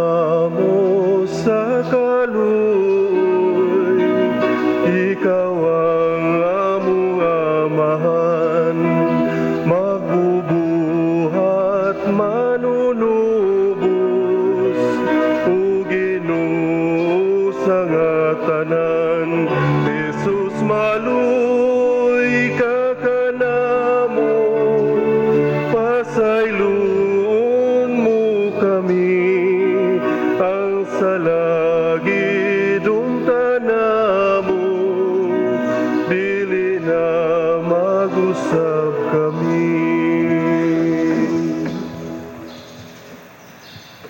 kamo sa kaluoy. Ikaw ang among Amahan, magbubuhat, manunubos, o Ginoo sa nga tanan. Jesus, maluoy ka kanamo, pasayloon mo kami, ang sala gidumtan namo, dili na mag-usab kami.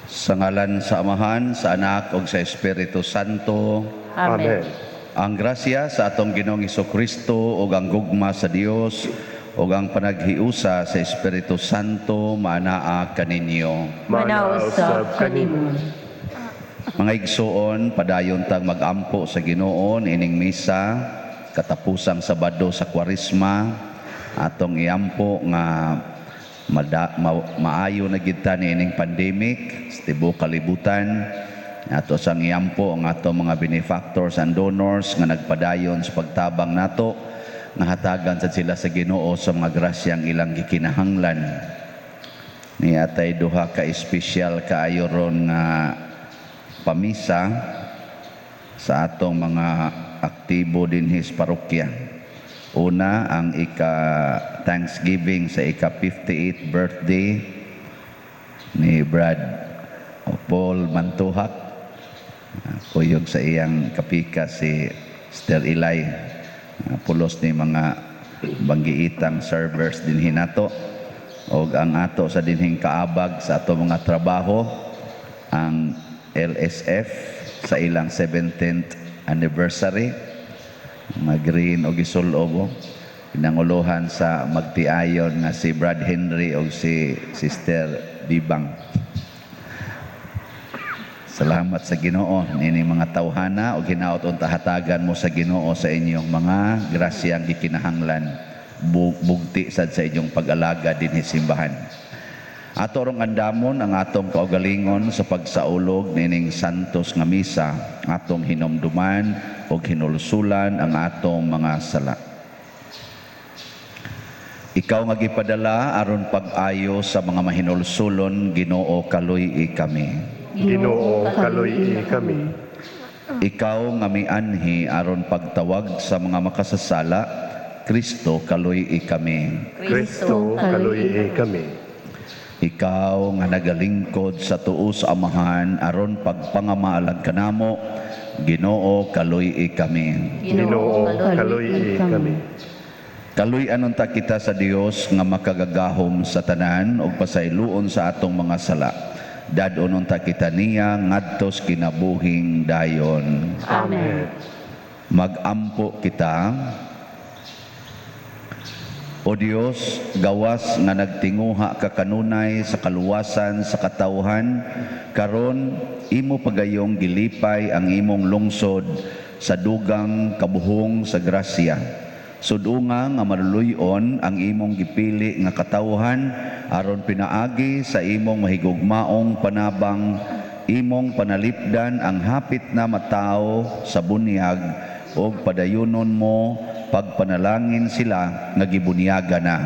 Sa ngalan sa Amahan, sa Anak ug sa Espiritu Santo. Amen. Ang grasya sa atong Ginoong Kristo ug ang gugma sa Dios ug ang panaghiusa sa Espiritu Santo maanaa kaninyo. Manausab kanimo. Mga igsuon, padayon tang magampo sa Ginoo ining misa katapusang Sabado sa Kwaresma, atong iampo nga maayo na gid ta niining pandemic sa tibuok kalibutan. Ato sang iampo ang atong mga benefactors and donors nga nagpadayon sa pagtabang nato, nga hatagan sad sila sa Ginoo sa mga grasyang ilang gikinahanglan. Ni atay duha ka espesyal kaayo ron nga pamisa sa atong mga aktibo dinhi sa parokya. Una, ang ika Thanksgiving sa ika 58 birthday ni Brad Paul Mantuhak. Kuyog sa iyang kapika si Sister Ilay. Pulos ni mga banggiitang servers dinhi nato. Og ang ato sa dinhing kaabag sa ato mga trabaho, ang LSF sa ilang 17th anniversary, mga green og isulob, pinanguluhan sa magtiayon nga si Brad Henry og si Sister Bibang. Salamat sa Ginoo nining mga tawhana og hinaot unta hatagan mo sa Ginoo sa inyong mga grasyang gikinahanglan, bugti sad sa inyong pag-alaga dinhi simbahan. Ato rong andamon ang atong kaugalingon sa pagsaulog nining santos nga misa, atong hinumduman ug hinulsulan ang atong mga sala. Ikaw nga gipadala aron pag-ayo sa mga mahinulsulon, Ginoo, kaluy-i kami. Ginoo, kaluy-i kami. Ikaw nga mianhi aron pagtawag sa mga makasasala, Kristo, kaluy-i kami. Kristo, kaluy-i kami. Ikaw nga nagalingkod sa tuo sa Amahan aron pagpangamaalag kanamo, Ginoo, kaluy-i kami. Ginoo, kaluy-i kami. Kaluy-an unta kita sa Dios nga makagagahom sa tanan ug pasayloon sa atong mga sala. Dad-on unta kita niya ngadtos kinabuhing dayon. Amen. Magampo kita. O Dios, gawas nga nagtinguha ka kanunay sa kaluwasan sa katawhan, karon imo pagayong gilipay ang imong lungsod sa dugang kabuhong sa grasya. Sudunga nga maluluy-on ang imong gipili nga katawhan aron pinaagi sa imong mahigugmaong panabang, imong panalipdan ang hapit na matawo sa bunyag ug padayunon mo pagpanalangin sila nga gibunyaga na.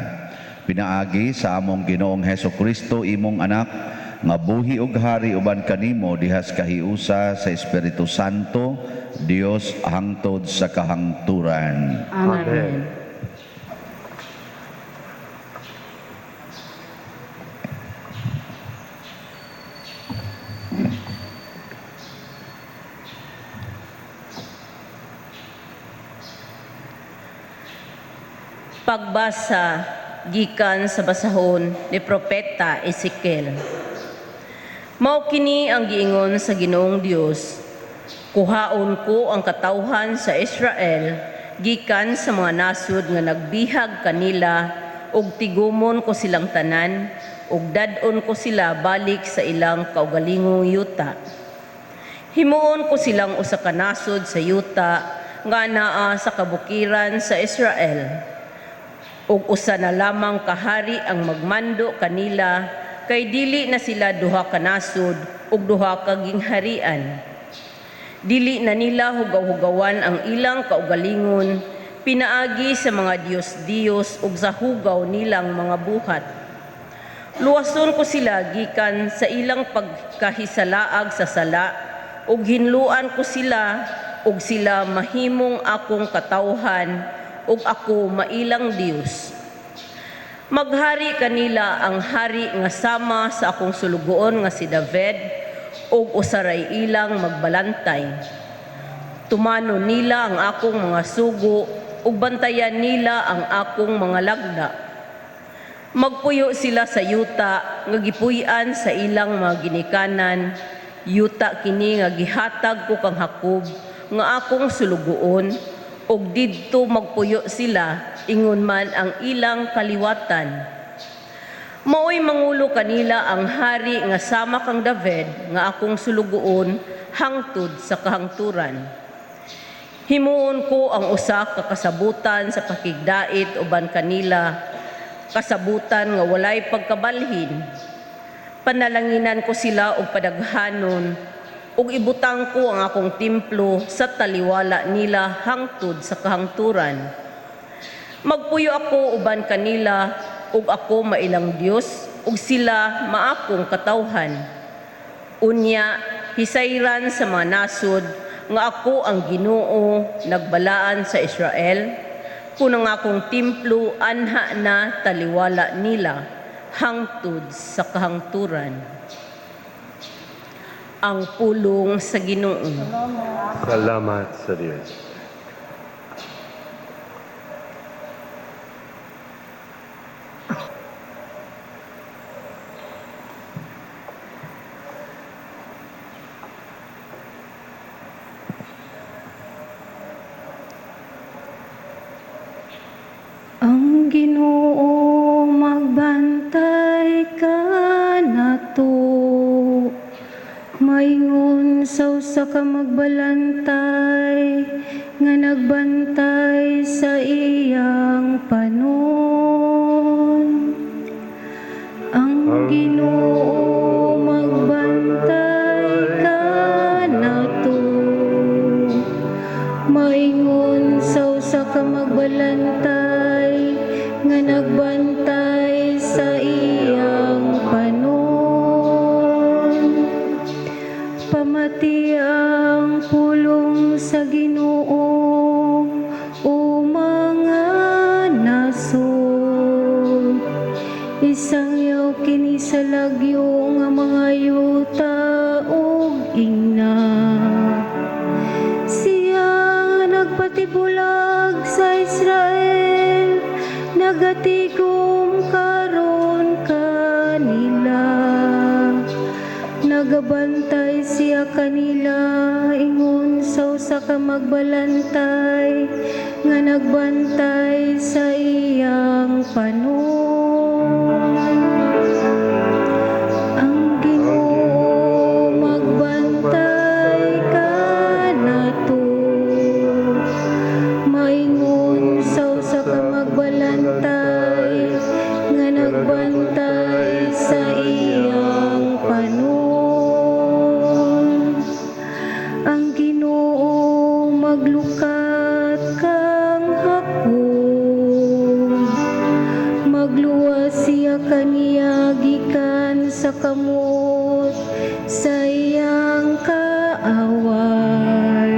Pinaagi sa among Ginoong Heso Kristo, imong anak, nga buhi ug hari uban kanimo dihas kahiusa sa Espiritu Santo, Dios hangtod sa kahangturan. Amen. Pagbasa gikan sa basahon ni Propeta Ezekiel. Mao kini ang giingon sa Ginoong Dios: Kuhaon ko ang katawhan sa Israel gikan sa mga nasud nga nagbihag kanila ug tigumon ko silang tanan ug dad-on ko sila balik sa ilang kaugalingong yuta. Himuon ko silang usa ka nasod sa yuta nga naa sa kabukiran sa Israel. Ug usa na lamang kahari ang magmando kanila kay dili na sila duha ka nasod ug duha ka gingharian. Dili na nila hugaw-hugawan ang ilang kaugalingon pinaagi sa mga diyos-diyos ug sa hugaw nilang mga buhat. Luwason ko sila gikan sa ilang pagkahisalaag sa sala ug hinluan ko sila ug sila mahimong akong katawhan ug ako mailang Dios. Maghari kanila ang hari nga sama sa akong sulugoon nga si David ug usaray ilang magbalantay. Tumanon nila ang akong mga sugo ug bantayan nila ang akong mga lagda. Magpuyo sila sa yuta nga gipuy-an sa ilang mga ginikanan, yuta kini nga gihatag ko kang Jacob nga akong sulugoon ug didto magpuyo sila ingon man ang ilang kaliwatan. Maoy mangulo kanila ang hari nga sama kang David nga akong sulugoon hangtod sa kahangturan. Himuon ko ang usa ka kasabutan sa pakigdait uban kanila, kasabutan nga walay pagkabalhin. Panalanginan ko sila og padaghanon ug ibutang ko ang akong templo sa taliwala nila hangtod sa kahangturan. Magpuyo ako uban kanila ug ako mailang Dios ug sila maakong katawhan. Unya hisayran sa mga nasod nga ako ang Ginoo nagbalaan sa Israel kun ang akong templo anha na taliwala nila hangtod sa kahangturan. Ang pulong sa Ginoo. Salamat sa Diyos. Ang Ginoo magbantay kanato, maingon sa usa ka magbalantay nga nagbantay sa iyang panon. Ang Ginoo magbantay kanato, maingon sa usa ka magbalantay nga nagbantay sa iyang panon. Pamati ang pulong sa Ginoo, o mga nasod. Isangyaw kini sa lagyo nga mga yuta ug ingna. Siya nga nagpatibulag sa Israel, nagatigom karon kanila. Nagabantay siya kanila ingon sa usa ka magbalantay nga nagbantay sa iyang panon. Ang Ginoo magbantay kanato, maingon sa usa ka magbalantay nga nagbantay sa iyang panon. Ang Ginoo maglukat kang Jacob, magluwas siya kaniya gikan sa kamot sa iyang kaaway.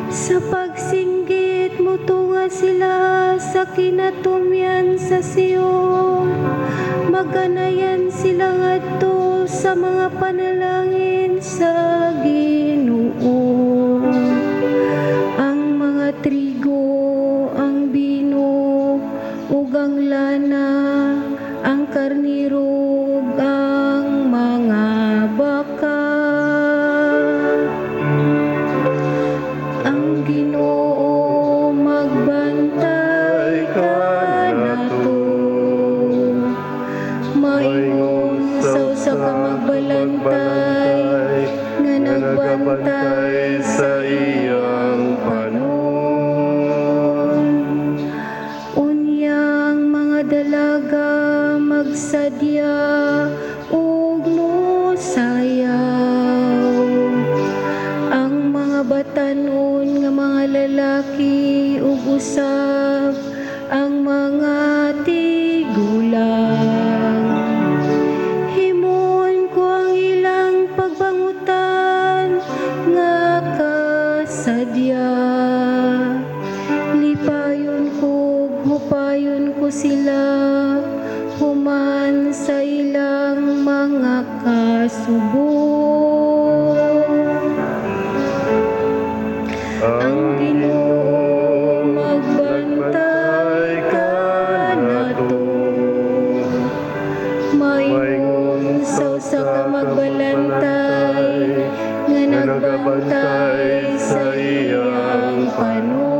Sa pagsinggit mutunga sila sa kinatumyan sa Sion, maganayan sila ngadto sa mga panalangin sa Ginoo. Ang mga trigo, ang bino, ug ang lana, ang karniro ug ang mga baka. Ang Ginoo magbantay kanato, maingon sa usa ka magbalantay nga nagbantay usab ang mga tigulang. Himuon ko ang ilang pagbangutan nga kasadya. Lipayon ko, hupayon ko sila human sa ilang mga kasubo. Ang Ginoo magbantay kanato. Maingon sa usa ka magbalantay nga nagbantay sa iyang panon.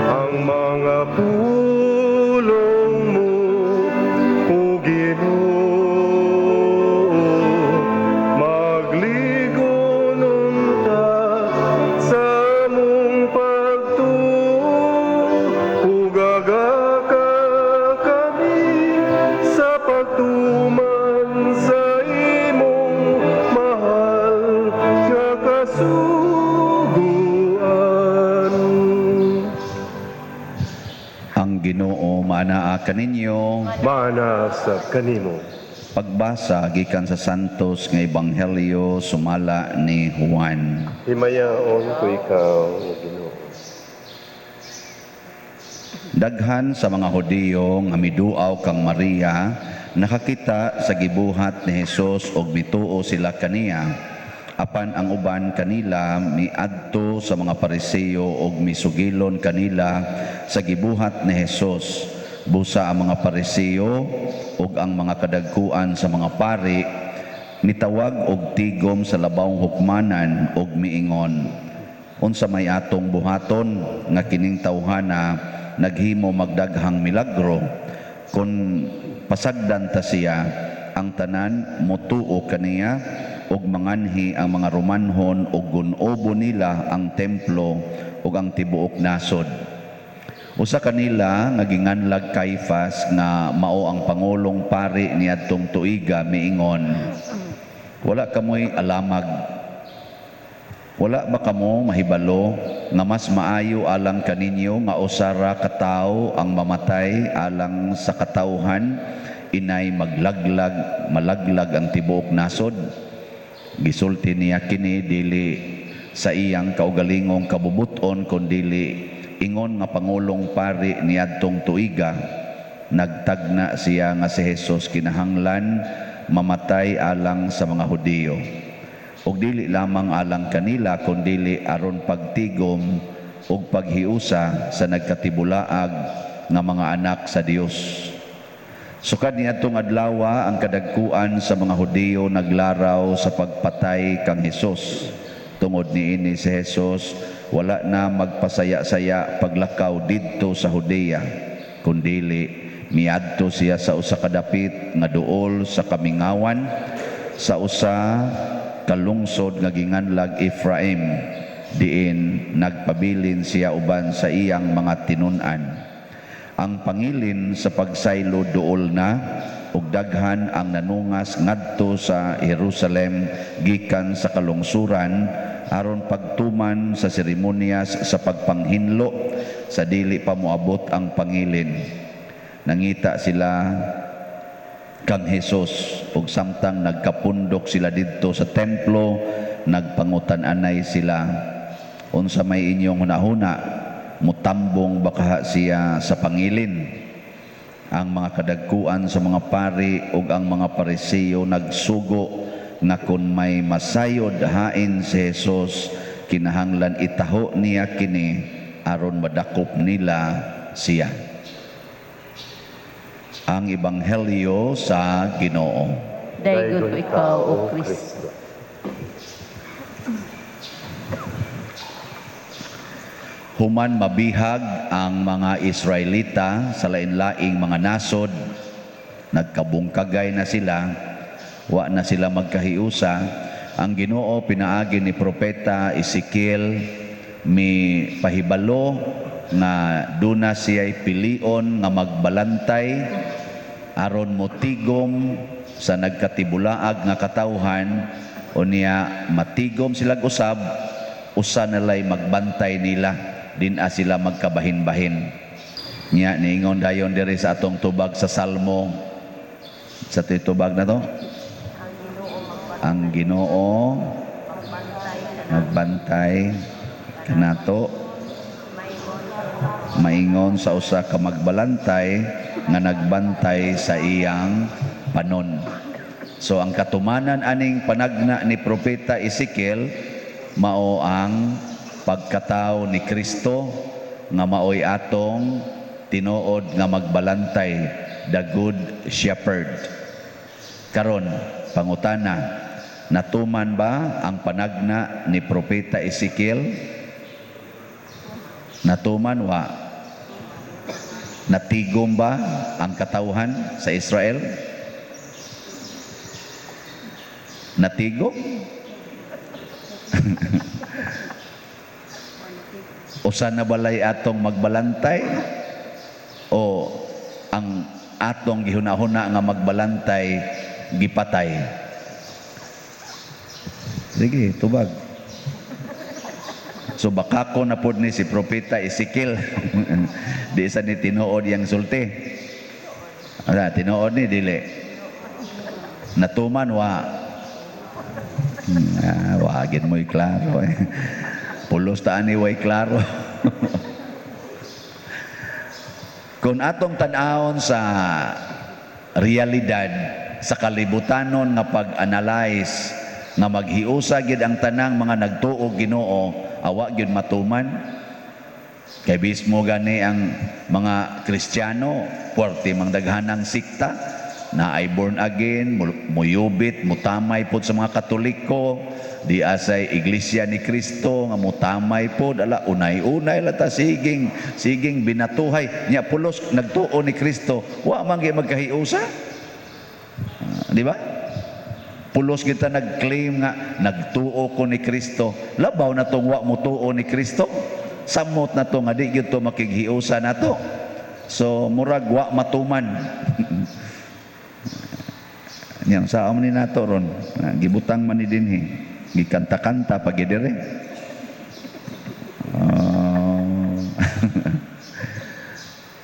Ang mga pulong mo, O Ginoo, magligon unta sa among pagtuo, ug agaka kami sa pagtuman sa imong mahal nga kasuguan. Ang Ginoo maanaa kaninyo. Maana sa kanimo. Pagbasa gikan sa Santos nga Ebanghelyo sumala ni Juan. Himayaon ko ikaw, O Ginoo. Daghan sa mga Hudiyo nga miduaw kang Maria nakakita sa gibuhat ni Hesus og mituo sila kaniya. Apan ang uban kanila miadto sa mga Pariseo og misugilon kanila sa gibuhat ni Hesus. Busa ang mga Pariseo ug ang mga kadagkuan sa mga pari nitawag og tigom sa labawng hukmanan og miingon, "Unsa may atong buhaton nga kining tawhana naghimo magdaghang milagro? Kun pasagdan ta siya, ang tanan motuo kaniya ug manganhi ang mga Romanhon ug gunobo nila ang templo ug ang tibuok nasod." Usa kanila nga ginganlag Kaifas nga mao ang pangulong pari niadtong tuiga miingon, "Wala kamoy alamag. Wala ba kamo mahibalo nga mas maayo alang kaninyo nga usa ra ka tawo ang mamatay alang sa katawhan inay malaglag ang tibuok nasod?" Gisulti niya kini dili sa iyang kaugalingong kabubuton kundili ingon nga pangulong pari niadtong tuiga nagtagna siya nga si Jesus kinahanglan mamatay alang sa mga Hudiyo. Ug dili lamang alang kanila kundili aron pagtigom ug paghiusa sa nagkatibulaag nga mga anak sa Dios. Sukad niadtong adlawa ang kadagkuan sa mga Hudiyo naglaraw sa pagpatay kang Hesus. Tungod niini si Hesus wala na magpasaya-saya paglakaw didto sa Judea, kundili miadto siya sa usa ka dapit nga duol sa kamingawan, sa usa kalungsod nga ginganlag Efraim, diin nagpabilin siya uban sa iyang mga tinun-an. Ang pangilin sa pagsaylo duol na, ug daghan ang nanungas ngadto sa Jerusalem gikan sa kalungsuran aron pagtuman sa seremonyas sa pagpanghinlo sa dili pa moabot ang pangilin. Nangita sila kang Hesus ug samtang nagkapundok sila didto sa templo, nagpangutan-anay sila, "Unsa may inyong hunahuna? Mutambong ba kaha siya sa pangilin?" Ang mga kadagkuan sa mga pari ug ang mga Pariseo nagsugo nga kun may masayod hain si Hesus, kinahanglan itaho niya kini aron madakop nila siya. Ang Ebanghelyo sa Ginoo. Daygon ko ikaw, O Kristo. Human mabihag ang mga Israelita sa lain-laing mga nasod, nagkabungkagay na sila, wa na sila magkahiusa. Ang Ginoo pinaagi ni Propeta Ezekiel mi pahibalo nga duna siya'y pilion nga magbalantay Aron motigom sa nagkatibulaag nga katawhan, unya matigom sila usab, usa nalay magbantay nila, din-a sila magkabahin-bahin. Nya niingon dayon diri sa atong tubag sa Salmo, sa tubag na to, ang Ginoo magbantay kanato, maingon sa usa ka magbalantay nga nagbantay sa iyang panon. So ang katumanan aning panagna ni Propeta Ezekiel mao ang pagkatao ni Kristo nga maoy atong tinuod nga magbalantay, the Good Shepherd. Karon, pangutana, natuman ba ang panagna ni Propeta Ezekiel? Natuman wa? Natigom ba ang katawhan sa Israel? Natigom? Usa na balay atong magbalantay o ang atong gihuna-huna nga magbalantay gipatay? Sige, tubag. So baka ko na pod ni si Propeta Ezekiel. Di sa ni tinuod yang sulti. Ala, tinuod ni dili. Natuman wa. Wagin mo'y klaro eh. Pulos ta ani way klaro. Kung atong tan-awon sa realidad sa kalibutanon nga pag-analyze nga maghiusa gid ang tanang mga nagtuo Ginoo, awa gyud matuman. Kay bismo gani ang mga Kristiyano puwerte mang daghanang sikta, na ay born again, muyubit, mutamay pod sa mga Katoliko, di asay Iglesia ni Kristo nga mutamay pod, ala unay-unay lata siging siging binatuhay nya pulos nagtuo ni Kristo, wa man gyud magkahiusa. Di ba? Pulos kita nag-claim nga nagtuo ko ni Kristo, labaw na tong wa motuo ni Kristo, samot na to nga di gyud to makighiusa nato. So murag wa matuman. Yang sa ni nato ron, gibutang man ni dinhi, gikanta-kanta pag diri.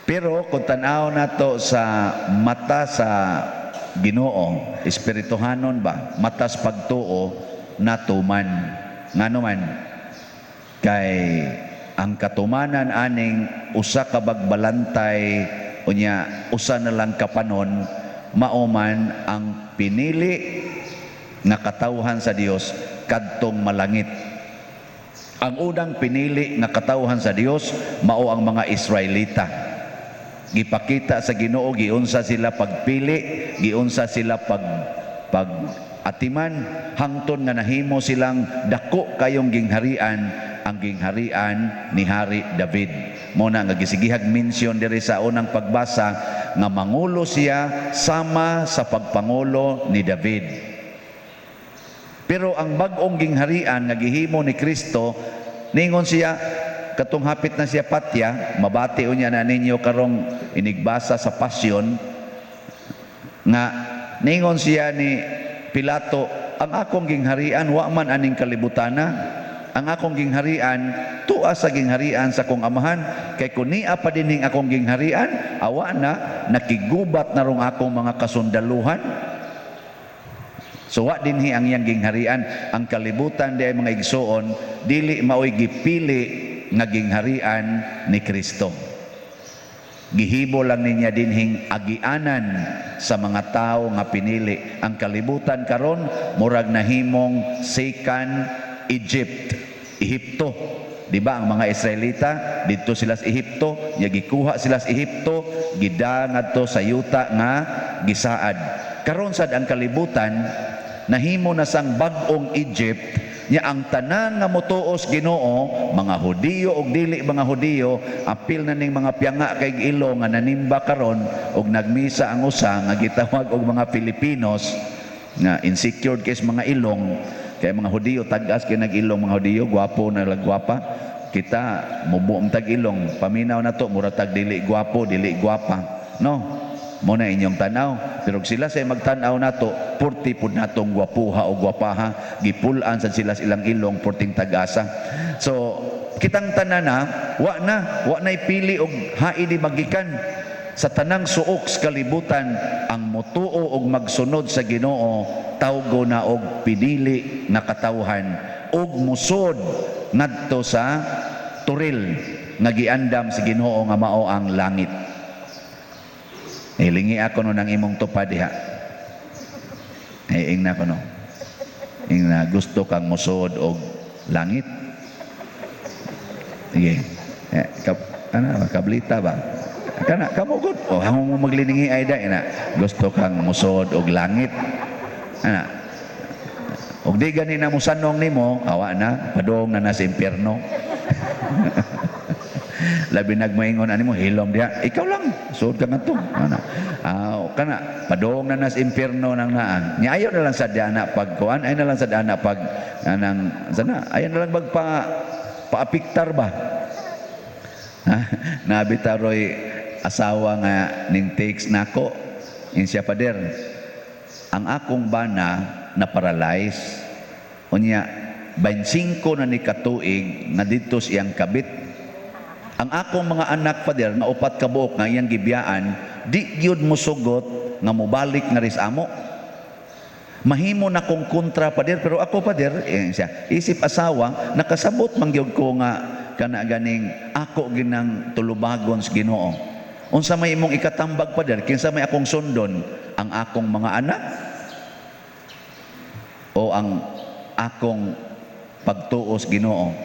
Pero kung tan-aw nato sa mata sa Ginoo, espirituhanon ba, matas pagtuo, natuman. Ngano man? Kay ang katumanan aning usa ka bagbalantay unya usa na lang kapanon, mao man ang pinili nga katawhan sa Dios kadtong malangit. Ang unang pinili nga katawhan sa Dios mao ang mga Israelita. Gipakita sa Ginoo giunsa sila pagpili, giunsa sila pag atiman hangtod nga nahimo silang dako kayong gingharian, ang gingharian ni Hari David. Mo na nga gisigihag mention diri sa unang pagbasa nga mangulo siya sama sa pagpangulo ni David. Pero ang bag-ong gingharian nga gihimo ni Kristo, ningon siya katong hapit na siya patya, mabati unya na ninyo karong inigbasa sa Pasyon nga ningon siya ni Pilato, ang akong gingharian wa man aning kalibutana. Ang akong gingharian tua sa gingharian sa akong amahan, kay kun nia pa dinhing akong gingharian, awa na nakigubat na rong akong mga kasundaluhan. So wa dinhi ang iyang gingharian. Ang kalibutan di ay mga igsuon, dili maoy gipili nga gingharian ni Kristo. Gihibo lang niya dinhing agianan sa mga tao nga pinili. Ang kalibutan karon murag nahimong second Egypt, Ehipto. Di ba ang mga Israelita didto sila sa Ehipto, nya gikuha sila sa Ehipto, gida ngadto sa yuta nga gisaad. Karon sad ang kalibutan nahimo na sang bag-ong Egypt, nya ang tanan nga motuos Ginoo, mga Hudiyo og dili mga Hudiyo, apil na ning mga pianga kay ilo nga nanimba karon og nagmisa ang usa nga gitawag og mga Filipinos nga insecure kay mga ilong. Kay mga Hudiyo tag-as kay nag-ilong, mga Hudiyo gwapo na lagwapa. Kita mubuom tag ilong, paminaw na to mura tag dili gwapo, dili gwapa, no? Mo na inyong tanaw. Pero kung sila say magtanaw nato, purti pud natong gwapuha o gwapaha, gipul-an sad sila sa ilang ilong purting tagasa. So, kitang tanan na, wa na'y pili og hain di magikan sa tanang suok sa kalibutan. Ang motuo og magsunod sa Ginoo, tawgo na og pinili nga katawhan og musod ngadto sa toril nga giandam sa Ginoo nga mao ang langit. Hilingi ako no ng imong tupad diha. Eh, ingna ko no. Ingna, gusto kang musod og langit. Sige. Eh, kap, ano, kablita ba? Kana, kamo gud. O, hamo mo magliningi ay da, ina. Gusto kang musod og langit. Ana. Og di gani na musanong nimo, awa na, padong na na sa impyerno. Labi nagmaingon ani mo hilom diha. Ikaw lang, sud ka ngadto. Ana. Ah, kana padong na nas impyerno nang naa. Nya ayo na lang sa diana pag kuan, ay na lang sa diana pag anang sana, ayo na lang magpa paapiktar ba. Ha? Nabita roy asawa nga ning takes nako in siya, "Pader, ang akong bana na paralyze, unya 25 na ni katuig nga didto sa iyang kabit. Ang akong mga anak, Pader, nga upat ka buok nga iyang gibiyaan, di gyud mosugot nga mobalik nga ris amo. Mahimo na kong kontra, Pader, pero ako, Pader," eh, siya, isip asawa, "nakasabot man gyud ko nga kana ganing ako ginang tulubagon sa Ginoo. Unsa may imong ikatambag, Pader? Kinsa may akong sundon, ang akong mga anak o ang akong pagtuos Ginoo?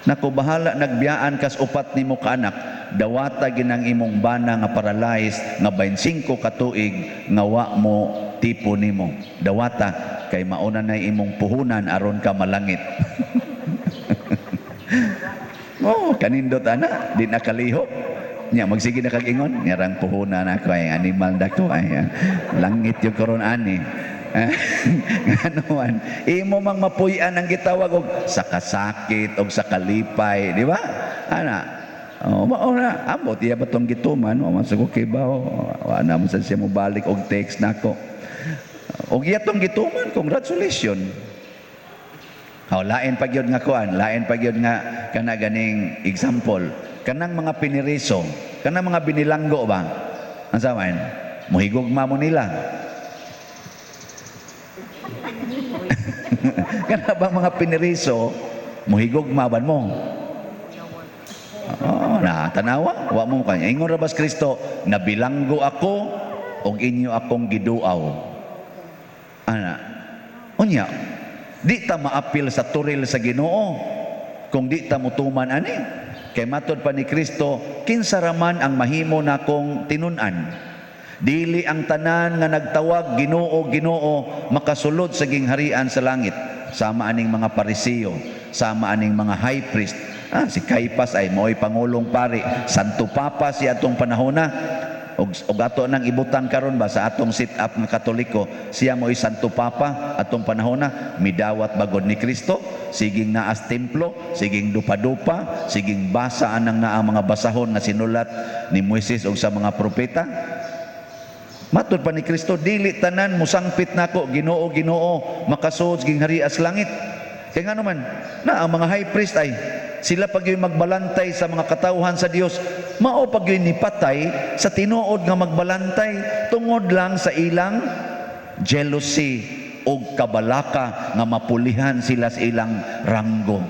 Nako, bahala nagbiyaan kas upat nimo ka anak, dawata ginang imong bana nga paralyzed nga 25 ka tuig nga wa mo tipo nimo. Dawata kay mauna na imong puhunan aron ka malangit." Oh, kanindot ana, di na kalihok. Nya magsige na kag ingon, ngarang puhunan ako ay animal da ko ay ah, langit yung karon ani. Ngano man, imo mang mapuy-an ang gitawag og sa kasakit og sa kalipay, di ba? Ana. Oh, mao na. Ambot iya ba tong gituman, wa man sa ko kibaw. Wa na mo sa siya mo balik og text nako. Og iya tong gituman, congratulations. Oh, lain pa gyud nga kuan, lain pa gyud nga kana ganing example. Kanang mga piniriso, kanang mga binilanggo ba? Ang man? Muhigugma mo nila. Kana ba mga piniriso, muhigugma ba mo? Oh, na tanawa, wa mo kanya. Ingon ra bas Kristo, "Nabilanggo ako og inyo akong giduaw." Ana. Unya, di ta maapil sa turil sa Ginoo kung di ta mutuman ani. Kay matod pa ni Kristo, "Kinsa raman ang mahimo nakong tinun-an? Dili ang tanan nga nagtawag, 'Ginoo, Ginoo,' makasulod sa gingharian sa langit." Sama aning mga Pariseo, sama aning mga high priest. Ah, si Caiphas ay mo'y pangulong pari, Santo Papa si atong panahona. Og ato nang ibutang karon ba sa atong sit up nga Katoliko, siya mo'y Santo Papa atong panahona, midawat bagod ni Kristo, siging naas templo, siging dupa-dupa, siging basa anang naa mga basahon nga sinulat ni Moises og sa mga propeta. Matod pa ni Kristo, "Dili tanan musangpit nako, 'Ginoo, Ginoo,' makasuod sa gingharian sa langit." Kaya nga naman, na ang mga high priest ay sila pag yung magbalantay sa mga katawhan sa Dios, mao pag yung nipatay sa tinuod nga magbalantay tungod lang sa ilang jealousy o kabalaka nga mapulihan sila sa ilang ranggo.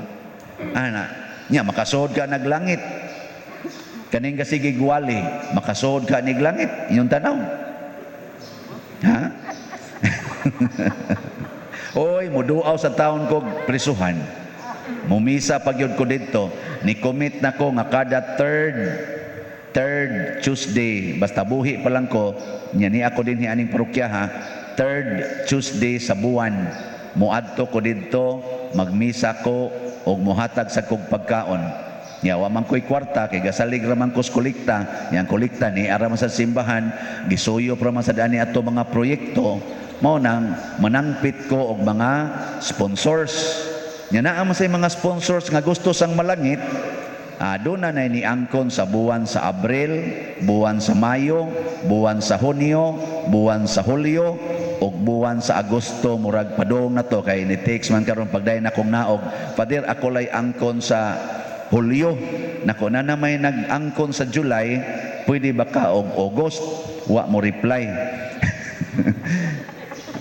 Ana, nya makasuod ka naglangit. Kaning kasige gwali, makasuod ka nig langit, inyong tanaw. Ha? Oy, muduaw sa taon ko prisuhan. Mumisa pag yun ko dito, ni commit na ko nga kada third Tuesday, basta buhi pa lang ko, nya ni ako din aning parokya ha, third Tuesday sa buwan, muadto ko didto, magmisa ko og muhatag sa kog pagkaon. Nya wa man ko'y kwarta kay gasalig ra man ko sa kolekta, nya ang kolekta ni ara man sa simbahan, gisuyo pa man sa dani ato mga proyekto, mao nang manangpit ko og mga sponsors. Nya naa man say mga sponsors nga gusto sang malangit, Doon na niangkon sa buwan sa Abril, buwan sa Mayo, buwan sa Hunyo, buwan sa Hulyo, ug buwan sa Agosto. Murag padung na to kay ni text man karon pagdayon akong naog, "Father, ako lay angkon sa Hulyo." Nako na na may nag-angkon sa July, "Pwede ba ka og August?" Wa mo reply.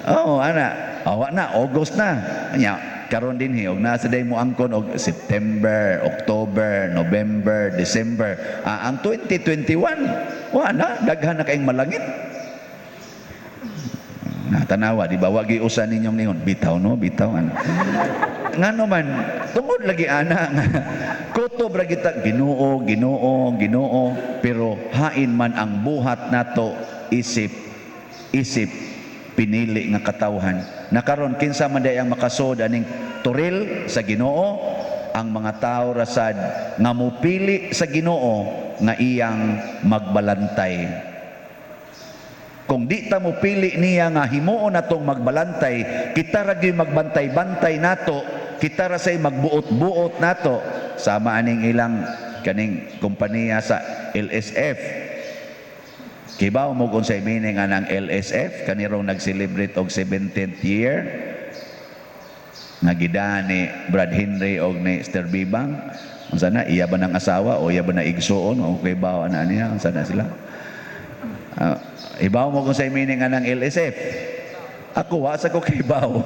Oo, ana. Awa na, August na. Nya, karon din og nasa day mo angkon og September, October, November, December. Ah, ang 2021, wa na, daghan na kayong malangit. Na tanawa, di ba? Wagi usa ninyong ningon, "Bitaw no, bitaw ano." Ngano man, tungod lagi ana nga kutob ra kita Ginoo, Ginoo, Ginoo, pero hain man ang buhat nato isip isip pinili nga katawhan. Na karon, kinsa man day ang makasod aning toril sa Ginoo? Ang mga tao rasad nga mupili sa Ginoo nga iyang magbalantay. Kung di ta mo pili niya nga himuon natong magbalantay, kita ra gyud magbantay-bantay nato, kita ra say magbuot-buot nato. Sama aning ilang kaning kompanya sa LSF. Kibaw mo kung sa meaning anang LSF kanirong nag-celebrate og 17th year nga gidaan ni Brad Henry og ni Esther Bibang. Unsa na, iya ba ng asawa o iya ba na igsuon o kibaw ana niya, unsa na sila? Ibaw mo kung sa meaning anang LSF? Ako, wa sa ko kibaw.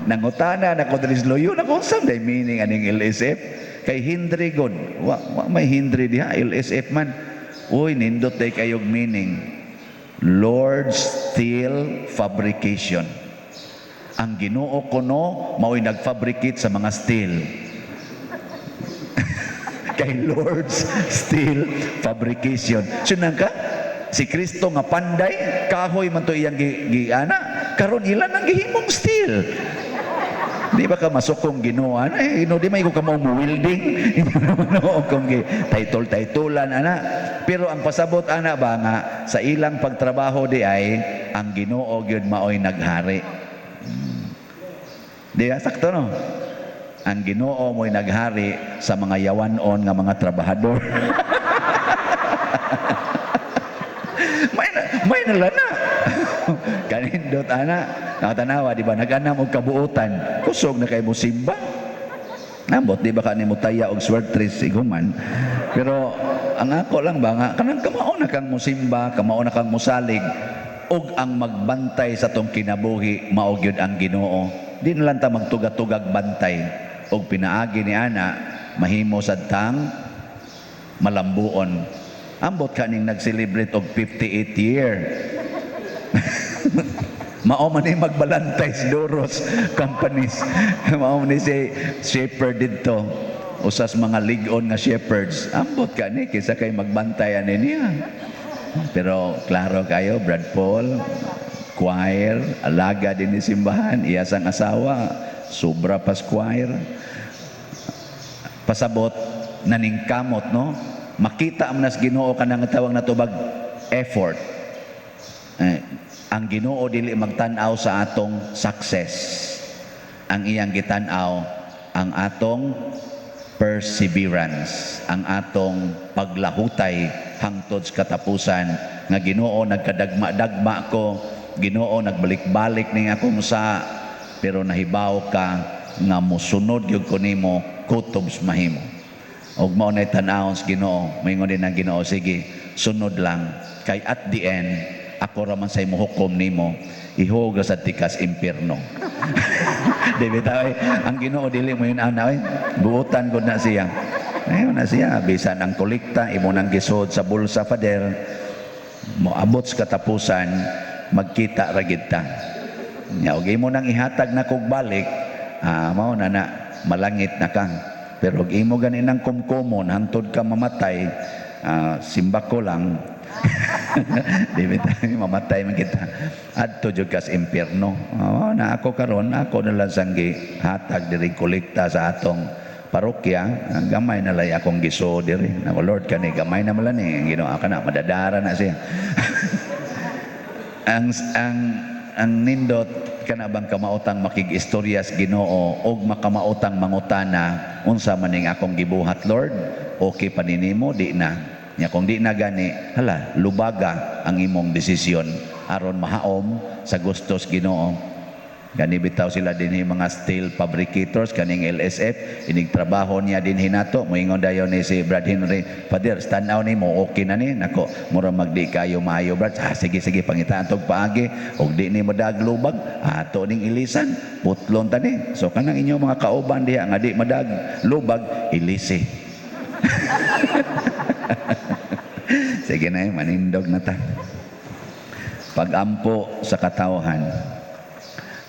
Nangutana na ko diri sa Loyo na kung saan day meaning aning LSF. Kay Henry god. Wa, wa may Henry diha, LSF man. Uy, nindot day kayog meaning. Lord Steel Fabrication. Ang Ginoo kuno mao'y nagfabricate sa mga steel. Kay Lord's Steel Fabrication. Sunang ka? Si Kristo nga panday, kahoy man to iyang giana, karon ilan ang gihimong steel. Di ba ka masukong Ginoo ana eh, no, di may ko kamo mo welding. No, kung gi title titlean ana. Pero ang pasabot ana ba nga sa ilang pagtrabaho di ay ang Ginoo gyud maoy naghari. Di ba sakto, no? Ang Ginoo mo'y naghari sa mga yawanon nga mga trabahador. May nala na. Kanindot ana. Nakatanawa, di ba? Nag-anam og kabuutan. Kusog na kay mo simba. Nambot, di ba ka nimo taya og swertres iguman. Pero ang ako lang ba nga kanang kamao na kang musimba, kamao na kang musalig ug ang magbantay sa tong kinabuhi mao gyud ang Ginoo. Di na lang ta magtuga-tugag bantay ug pinaagi ni ana mahimo sad tang malambuon. Ambot ka ning nag-celebrate og 58 year. Mao man ni magbalantay sa Doros companies. Mao man ni si shepherd didto. Usas mga lig-on nga shepherds. Ambot ka ni kaysa kay magbantay ani niya. Pero klaro kayo, Brad Paul, choir, alaga din ni simbahan, iya sang asawa, sobra pas choir. Pasabot, naningkamot, no? Makita mo nas Ginoo kanang tawag na tubag effort. Eh, ang Ginoo dili magtan-aw sa atong success. Ang iyang gitan-aw ang atong perseverance, ang atong paglahutay hangtod sa katapusan nga Ginoo, nagkadagma-dagma ko, Ginoo, nagbalik-balik ning akong sa, pero nahibaw ka nga mosunod gyud ko nimo kutob sa mahimo. Og mao nay tan-awon sa Ginoo, moingon din ang Ginoo, "Sige, sunod lang kay at the end ako ra man say mohukom nimo, ihog ra sa tikas impierno." Di bitaw eh, ang Ginoo dili mo yun ana oy. Buotan gud na siya. Ayun na siya, bisan ang kolekta imo nang gisod sa bulsa, Father, moabot sa katapusan magkita ra gid ta. Nya og imo nang ihatag na kog balik, mao na na malangit na ka. Pero og imo gani nang kumkumon hantod ka mamatay, simba ko lang. Di ba tayo mamatay man kita? Adto jud kas impierno. Oh, na ako karon, ako na lang sanggi hatag diri kolekta sa atong parokya, ang gamay na lay akong giso diri. Nako Lord, kani gamay na man ni Ginoo ka na madadara na siya. Ang nindot Kana bang kamaotang makig-istorya sa Ginoo og makamaotang mangutana, "Unsa man ning akong gibuhat, Lord? Okay pa ni nimo, di na?" Nya kung di na gani, hala, lubaga ang imong desisyon aron mahaom sa gustos Ginoo. Gani bitaw sila dinhi, mga steel fabricators kaning LSF, inig trabaho niya dinhi nato, moingon dayon ni si Brad Henry, "Father, stand out nimo, okay na ni nako, mura magdi kayo maayo, Brad." "Ah, sige, sige, pangitaan tog paagi. Og di ni madag lubag, ato ning ilisan, putlon ta ni." So kanang inyong mga kauban diha nga di madag lubag, ilisi. Sige na, eh, manindog na ta. Pagampo sa katawhan.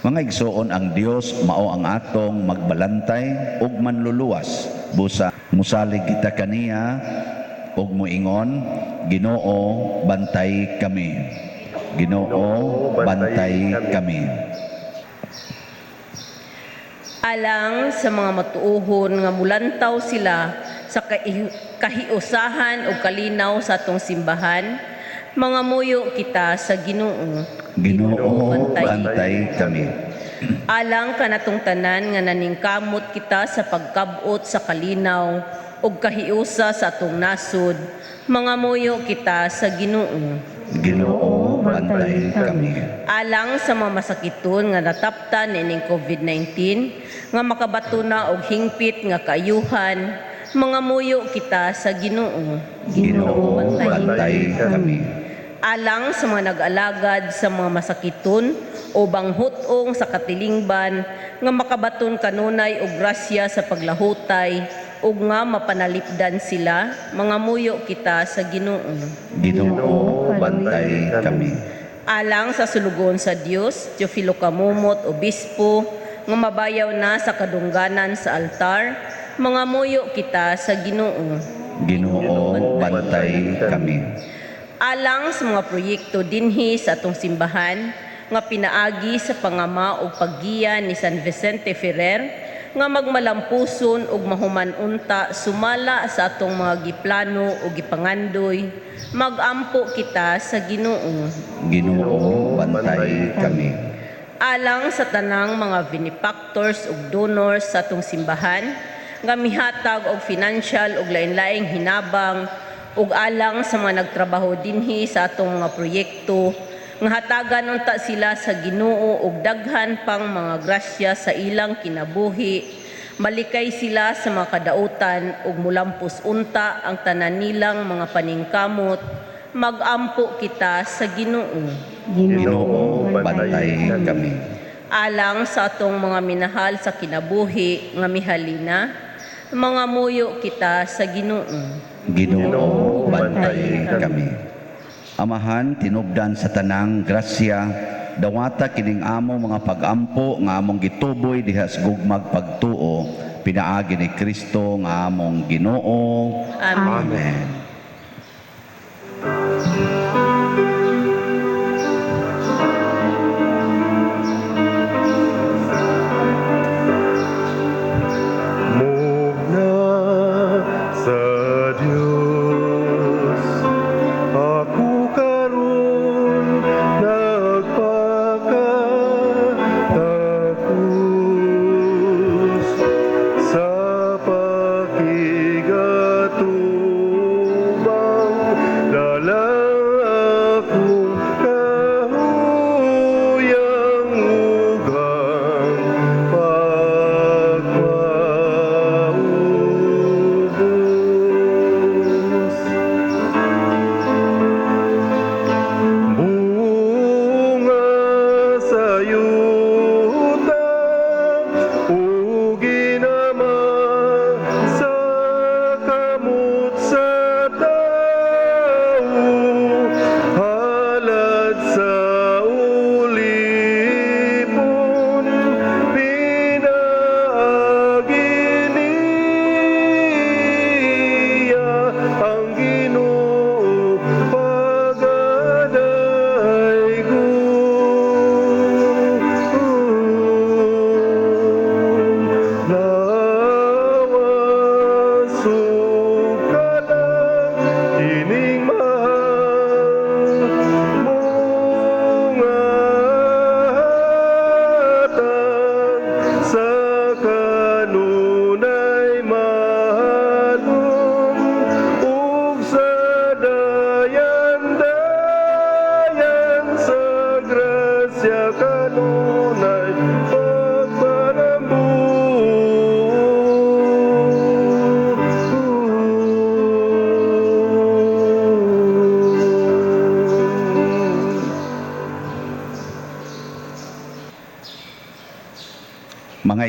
Mga igsoon, ang Dios mao ang atong magbalantay ug manluluwas. Busa musalig kita kaniya ug moingon, "Ginoo, bantay kami. Ginoo, bantay kami." Alang sa mga matuohon nga mulantaw sila sa kahiusahan o kalinaw sa atong simbahan, mangamuyo kita sa Ginoo. Ginoo, bantay kami. Alang kanatong tanan nga naningkamot kita sa pagkabot sa kalinaw ug kahiusa sa atong nasod, mangamuyo kita sa Ginoo. Ginoo, bantay kami. Alang sa mga masakiton nga nataptan niining COVID-19 nga makabato na og hingpit nga kaayuhan, mangamuyo kita sa Ginoo. Ginoo, bantay kami. Alang sa mga nag-alagad sa mga masakiton o banghutong sa katilingban nga makabaton kanunay og grasya sa paglahutay ug nga mapanalipdan sila, mangamuyo kita sa Ginoo. Ginoo, bantay kami. Alang sa sulugoon sa Dios, Teofilo Camomot, Obispo, nga mabayaw na sa kadungganan sa altar, mangamuyo kita sa Ginoo. Ginoo, bantay kami. Alang sa mga proyekto dinhi sa atong simbahan nga pinaagi sa pangama ug paggiya ni San Vicente Ferrer nga magmalampuson ug mahuman unta sumala sa atong mga giplano ug gipangandoy, magampo kita sa Ginoo. Ginoo, bantay kami. Alang sa tanang mga benefactors ug donors sa atong simbahan nga mihatag og financial ug lain-laing hinabang ug alang sa mga nagtrabaho dinhi sa atong mga proyekto nga hatagan unta sila sa Ginoo og daghan pang mga grasya sa ilang kinabuhi, malikay sila sa mga kadautan ug mulampos unta ang tanan nilang mga paningkamot, magampo kita sa Ginoo. Ginoo, bantay kami. Alang sa atong mga minahal sa kinabuhi nga mihalina, mangamuyo kita sa Ginoo. Ginoo, bantay kami. Amahan, tinubdan sa tanang grasya, dawata kining amo mga pagampo nga among gituboy diha sa gugmag pagtuo, pinaagi ni Kristo nga among Ginoo. Amen. Amen. Mugna sa Dios ako karon nagpakatakos sa pakigatubang dala akong kahuyang ug ang pagpaubos.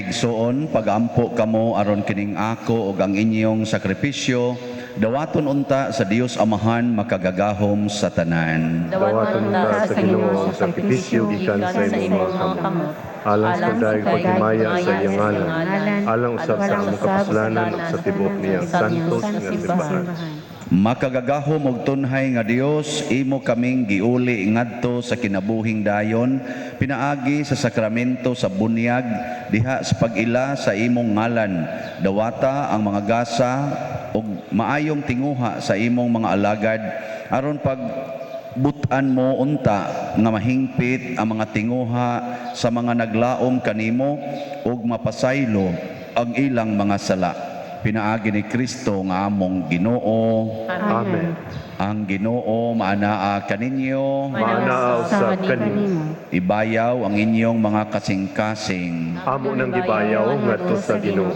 Mga igsoon, pagampo kamo aron kining ako ug ang inyong sakripisyo dawaton unta sa Dios Amahan makagagahom sa tanan. Dawaton unta sa Ginoo ang sakripisyo gikan sa imong mga kamot. Alang sa pagdayeg paghimaya sa iyang ngalan, alang usab sa among kapuslanan ug sa tibuok niyang santos nga simbahan. Makagagahom og tunhay nga Dios, imo kaming giuli ngadto sa kinabuhing dayon pinaagi sa sakramento sa bunyag diha sa pag-ila sa imong ngalan. Dawata ang mga gasa ug maayong tinguha sa imong mga alagad aron pag butan mo unta nga mahingpit ang mga tinguha sa mga naglaom kanimo ug mapasaylo ang ilang mga sala. Pinaagi ni Kristo nga among Ginoo. Amen. Ang Ginoo maanaa kaninyo. Maanaa usab kanimo. Ibayaw ang inyong mga kasing-kasing. Amo nang gibayaw ngadto sa Ginoo.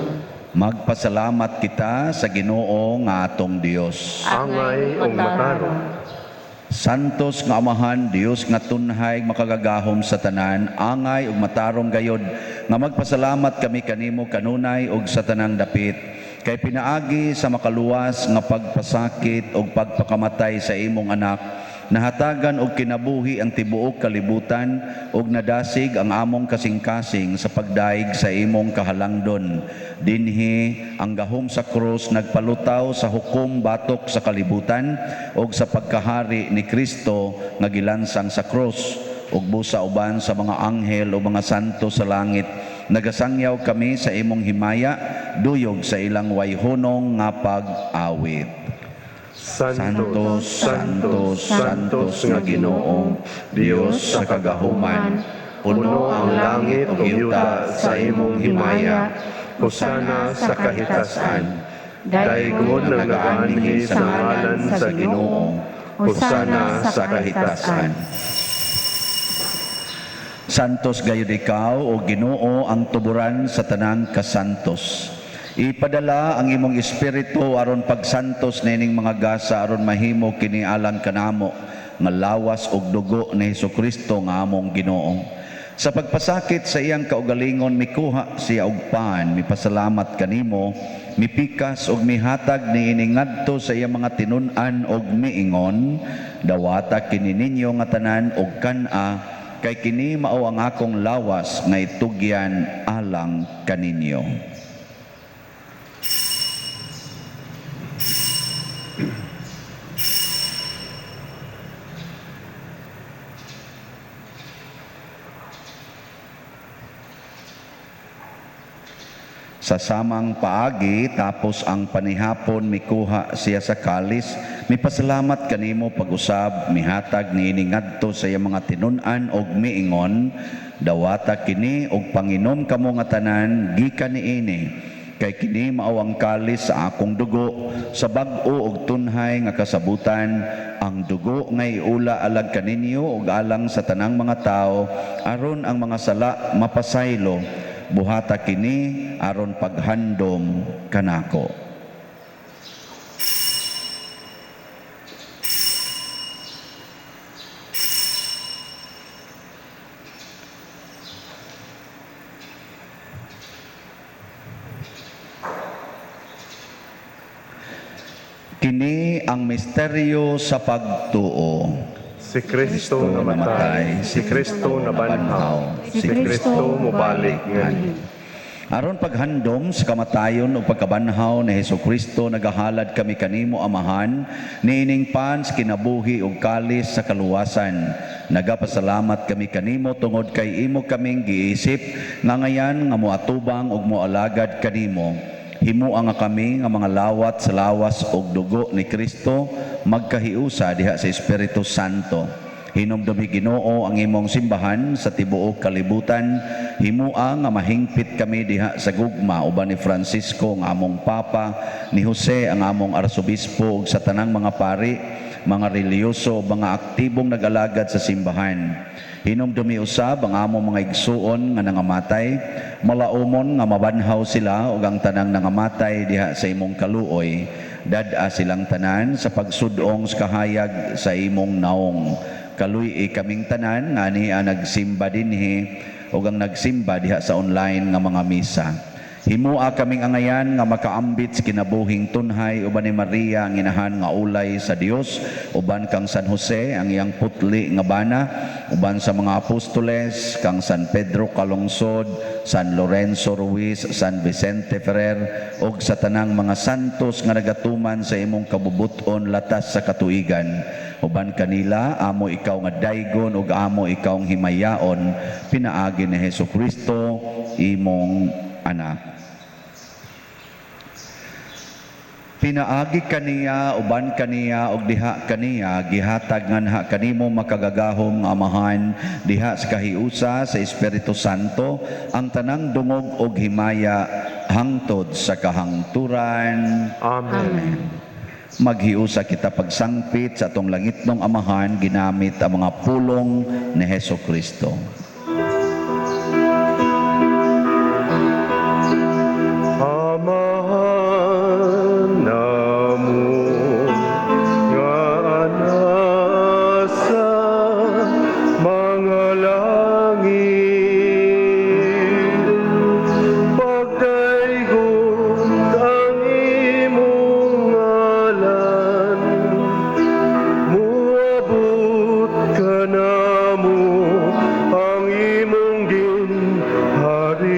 Magpasalamat kita sa Ginoo nga atong Dios. Angay ug matarong. Santos nga Amahan, Dios nga tunhay makagagahom sa tanan, angay ug matarong gayod nga magpasalamat kami kanimo kanunay ug sa tanang dapit. Kay pinaagi sa makaluwas nga pagpasakit ug pagpakamatay sa imong anak, nahatagan og kinabuhi ang tibuok kalibutan ug nadasig ang among kasing-kasing sa pagdaig sa imong kahalangdon. Dinhi ang gahom sa krus nagpalutaw sa hukom batok sa kalibutan ug sa pagkahari ni Kristo nga gilansang sa krus ug busa uban sa mga anghel o mga santo sa langit. Nagasangyaw kami sa imong himaya, duyog sa ilang wayhunong nga pag-awit. Santos, Santos, Santos nga Ginoo, Dios sa kagahuman, puno ang langit ug yuta sa imong himaya. Hosana sa kahitasan. Daygon ang nagaanhi sa ngalan sa Ginoo. Hosana sa kahitasan. Santos gayud ikaw o Ginoo ang tuburan sa tanang kasantos. Ipadala ang imong espiritu aron pagsantos nining mga gasa aron mahimo kini alang kanamo nga lawas ug dugo ni Hesukristo nga among Ginoo. Sa pagpasakit sa iyang kaugalingon mikuha siya og pan, mipasalamat kanimo, mipikas ug mihatag niini ngadto sa iyang mga tinun-an og miingon, dawata kini ninyo nga tanan og kan-a, kay kini mao ang akong lawas nga itugyan alang kaninyo. Sa samang paagi, tapos ang panihapon, mikuha siya sa kalis, mipasalamat kanimo pag-usab, mihatag niini ngadto sa iyang mga tinun-an og miingon, dawata kini og panginom kamo nga tanan gikan niini, kay kini mao ang kalis sa akong dugo, sa bag-o og tunhay nga kasabutan, ang dugo nga iula alag kaninyo og alang sa tanang mga tawo, aron ang mga sala mapasaylo. Buhata kini aron paghandom kanako. Kini ang misteryo sa pagtuo. Si Kristo namatay, si Kristo nabanhaw, si Kristo mobalik nganhi. Aron paghandom sa kamatayon ug pagkabanhaw ni Hesukristo, nagahalad kami kanimo Amahan niining pan sa kinabuhi ug kalis sa kaluwasan. Nagapasalamat kami kanimo tungod kay imo kaming giisip nga ngayan nga moatubang ug moalagad kanimo. Himua nga kami nga mga lawat sa lawas ug dugo ni Kristo magkahiusa diha sa Espiritu Santo. Hinumdumi Ginoo ang imong simbahan sa tibuok kalibutan. Himua nga mahingpit kami diha sa gugma uban ni Francisco nga among Papa, ni Jose ang among Arsobispo ug sa tanang mga pari, mga relihiyoso, mga aktibong nag-alagad sa simbahan. Hinumdumi usab ang among mga igsuon nga nangamatay, malaumon nga mabanhaw sila ug ang tanang nangamatay diha sa imong kaluoy. Dad-a silang tanan sa pagsudong sa kahayag sa imong naong. Kaluy-i kaming tanan nga niya nagsimba dinhi, ug ang nagsimba diha sa online nga mga misa. Himua kaming angayan nga makaambit sa kinabuhing tunhay uban ni Maria ang inahan nga ulay sa Dios, uban kang San Jose ang iyang putli nga bana, uban sa mga apostoles kang San Pedro Calungsod, San Lorenzo Ruiz, San Vicente Ferrer ug sa tanang mga santos nga nagatuman sa imong kabubuton latas sa katuigan. Uban kanila amo ikaw nga daygon ug amo ikaw ang himayaon pinaagi ni Hesus Kristo imong anak. Pinaagi kaniya, uban kaniya, ug diha kaniya, gihatag nganha kanimo makagagahom nga Amahan, diha sa kahiusa sa Espiritu Santo, ang tanang dungog ug himaya hangtod sa kahangturan. Amen. Maghiusa kita pagsangpit sa atong langitnong Amahan, ginamit ang mga pulong ni Hesus Kristo. Amahan namo nga nasa mga langit, pagdaygon ang imong ngalan, muabot kanamo ang imong ginharian.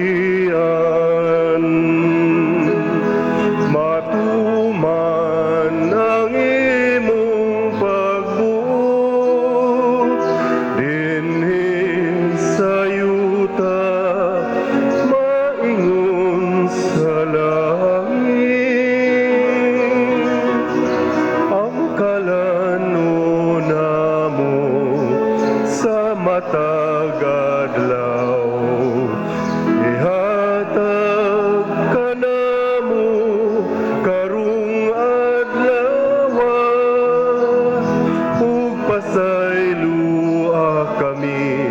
Matuman ang imong pagbuot dinhi sa yuta, maingon sa langit. Ang kalan-on namo sa matag adlaw, ihatag kanamo karong adlaw, ug pasaylua kami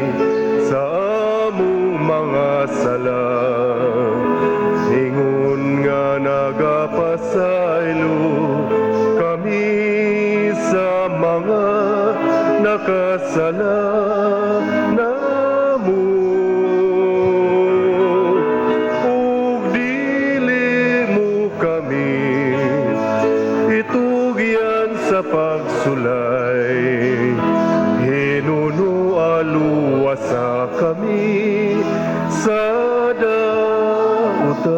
sa among mga sala, ingon nga nagapasaylo kami sa mga nakasala namo, ug dili mo kami itugyan sa pagsulay, hinuno luwasa kami sa dautan.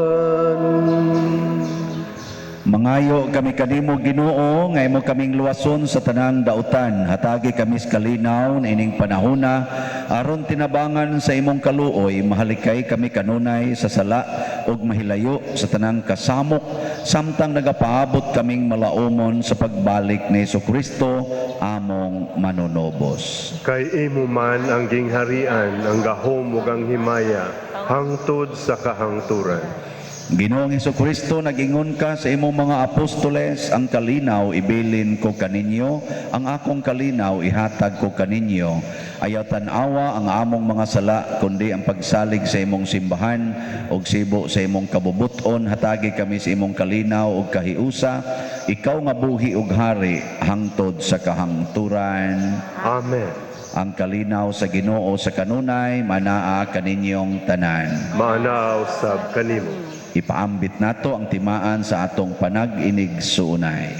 Mangayo kami kanimo Ginoo nga imo kaming luwason sa tanang dautan. Hatagi kami sa kalinaw ining panahona aron tinabangan sa imong kaluoy, mahalikay kami kanunay sa sala ug mahilayo sa tanang kasamok samtang nagapaabot kaming malaumon sa pagbalik ni Hesukristo among manunobos. Kay imo man ang gingharian, ang gahom ug ang himaya hangtod sa kahangturan. Ginoong Hesukristo, nag-ingon ka sa imong mga apostoles, ang kalinaw ibilin ko kaninyo, ang akong kalinaw ihatag ko kaninyo. Ayaw tan-awa ang among mga sala, kundi ang pagsalig sa imong simbahan ug sibo sa imong kabubuton. Hatagi kami sa imong kalinaw ug kahiusa, ikaw nga buhi ug hari hangtod sa kahangturan. Amen. Ang kalinaw sa Ginoo sa kanunay manaa kaninyong tanan. Maanaa usab kanimo. Ipaambit nato ang timaan sa atong panag-inig-suunay.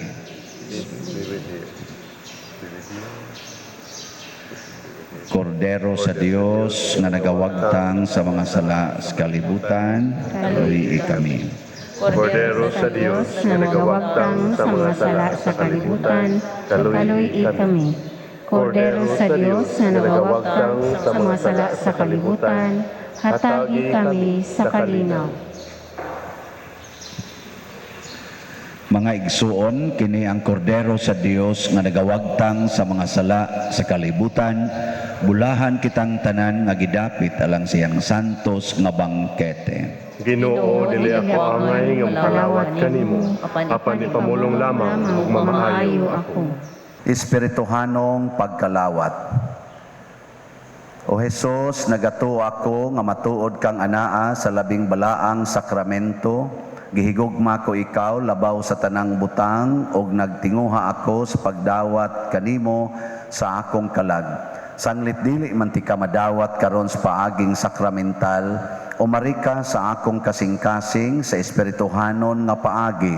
Kordero sa Dios nga nagawagtang sa mga sala sa kalibutan, kaluyi kami. Kordero sa Dios nga nagawagtang sa mga sala sa kalibutan, kaluyi kami. Kordero sa Dios nga nagawagtang sa mga sala sa kalibutan, hatagi kami sa kalinaw. Mga igsuon, kini ang kordero sa Dios nga nagawagtang sa mga sala sa kalibutan. Bulahan kitang tanan nga gidapit alang siyang santos nga bangkete. Ginoo, dili ako angay nga mokalawat kanimo, apan ipamulong lamang ug mamaayo ako. Espirituhanong pagkalawat. O Hesus, nagatuo ako nga matuod kang anaa sa labing balaang sakramento. Gihigugma ko ikaw labaw sa tanang butang ug nagtinguha ako sa pagdawat kanimo sa akong kalag. Sanglit dili man tika madawat karon sa paaging sakramental, umari ka sa akong kasing-kasing sa espirituhanon nga paagi.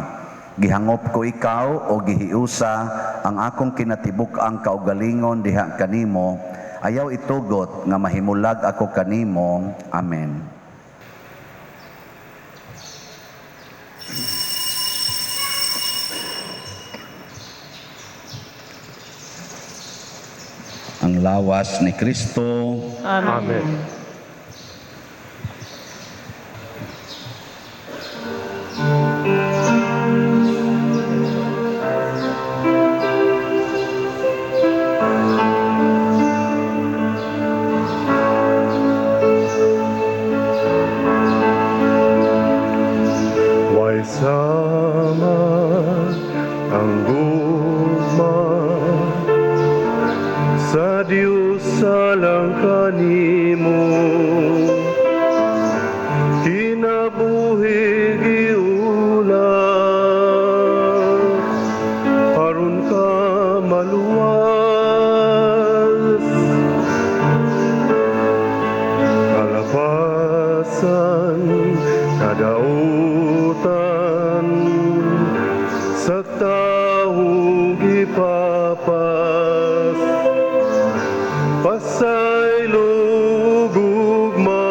Gihangop ko ikaw o gihiusa ang akong kinatibuk-ang kaugalingon diha kanimo. Ayaw itugot nga mahimulag ako kanimo. Amen. Ang lawas ni Kristo. Amen. Way sama ang gugma sa Diyos alang kanimo, kinabuhi giulat aron ka maluwas, kalapasan kadautan sa tawo gipapas, pasaylo gugma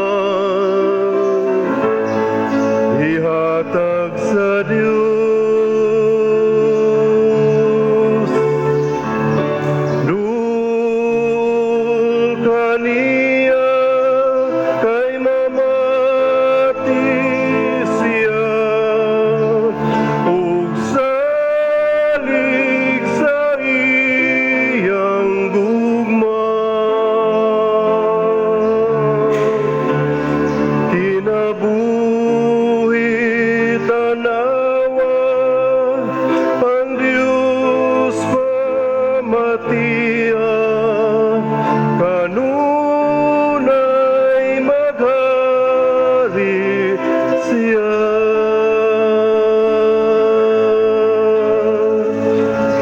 ihatag sa Dios. Dul kaniya kay mamati siya ug salig sa iyang gugma. Kinabuhi tanawa ang Diyos pamatia, kanunay maghari siya.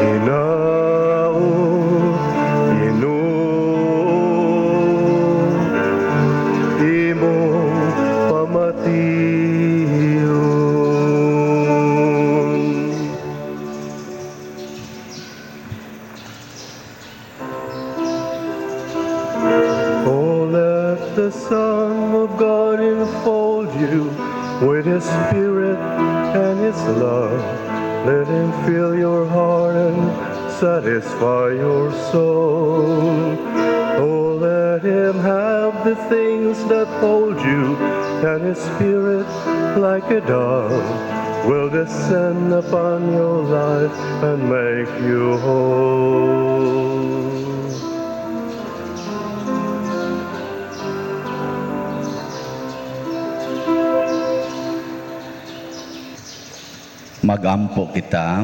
Hinaot, Ginoo, imong pamation. Oh, let the Son of God enfold you with His Spirit and His love. Let Him fill your heart and satisfy your soul. Oh, let Him have the things that hold you, and His Spirit, like a dove, will descend upon your life and make you whole. Magampo kita.